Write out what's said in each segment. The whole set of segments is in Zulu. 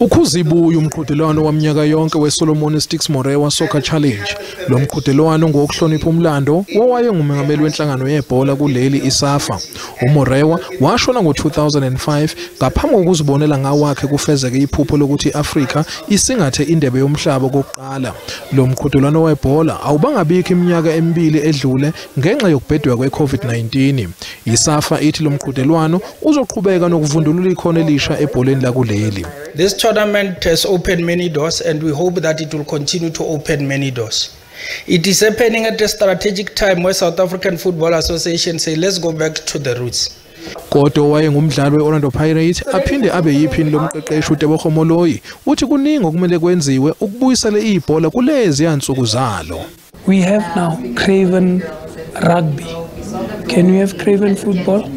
Ukhuzibuya umqhudelwano waminyaka yonke weSolomon Stix Morewa Soccer Challenge. Lo mqhudelwano ngowokuhlonipha umlando wowayengumengameli wenhlangano yebhola kuleli iSAFA. UMorewa washona ngo-2005 ngaphambi kokuzibonela ngawakhe kufezeke iphupho lokuthi i-Afrika isingathe indebe yomhlaba okokuqala. Lo mqhudelwano webhola awubangabikho iminyaka emibili edlule ngenxa yokubheduka kwe-COVID-19. ISAFA ithi lo mqhudelwano uzoqhubeka nokuvundulula ikhono elisha ebholeni lakuleli. This tournament has opened many doors, and we hope that it will continue to open many doors. It is happening at a strategic time where South African Football Association say, let's go back to the roots. Kodwa wayengumdlali we-Orlando Pirates aphinde abe yiphini lomqeqeshi uTebogo Moloi uthi kuningi okumele kwenziwe ukubuyisela ibhola kulezi nsuku zalo. We have now Craven Rugby. Can we have Craven football?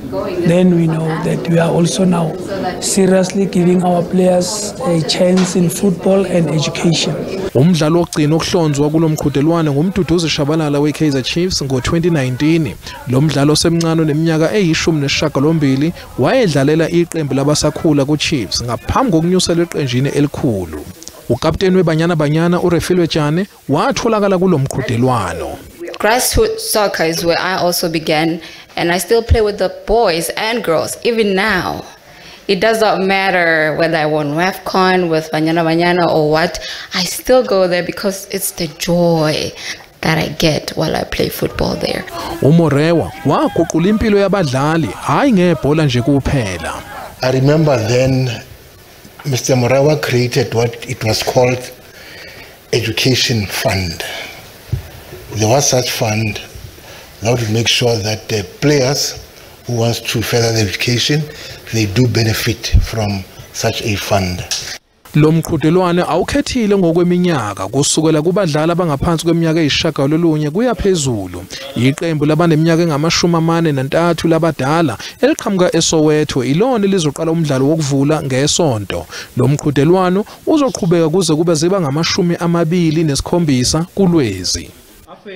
Then we know that we are also now seriously giving our players a chance in football and education. Umdlalo wokugcina okuhlonzwa kulomqhudelwano nguMduduzi Shabalala weKaizer Chiefs ngo-2019. Lo mdlalo osemncane oneminyaka eyi-18 wayedlalela iqembu labasakhula kuChiefs ngaphambi kokunyuselwa eqenjini elikhulu. Ukapteni weBanyana Banyana uRefilwe Jane watholakala kulomqhudelwano. Grassroots soccer is where I also began, and I still play with the boys and girls, even now. It does not matter whether I won WAFCON with Banyana Banyana or what, I still go there because it's the joy that I get while I play football there. UMorewa waguqula impilo yabadlali, hayi ngebhola nje kuphela. I remember then Mr. Morewa created what it was called Education Fund. There was such fund that would make sure that the players who wants to further their education, they do benefit from such a fund. Lo mqhudelwano awukhethile ngokweminyaka kusukela kubadlali abangaphansi kweminyaka eyi-9 kuya phezulu. Iqembu labaneminyaka engama-43 labadala eliqhamuka eSoweto ilona lizoqala umdlalo wokuvula ngesonto. Lo mqhudelwano uzoqhubeka kuze kube ziba ngama-27 kuLwezi.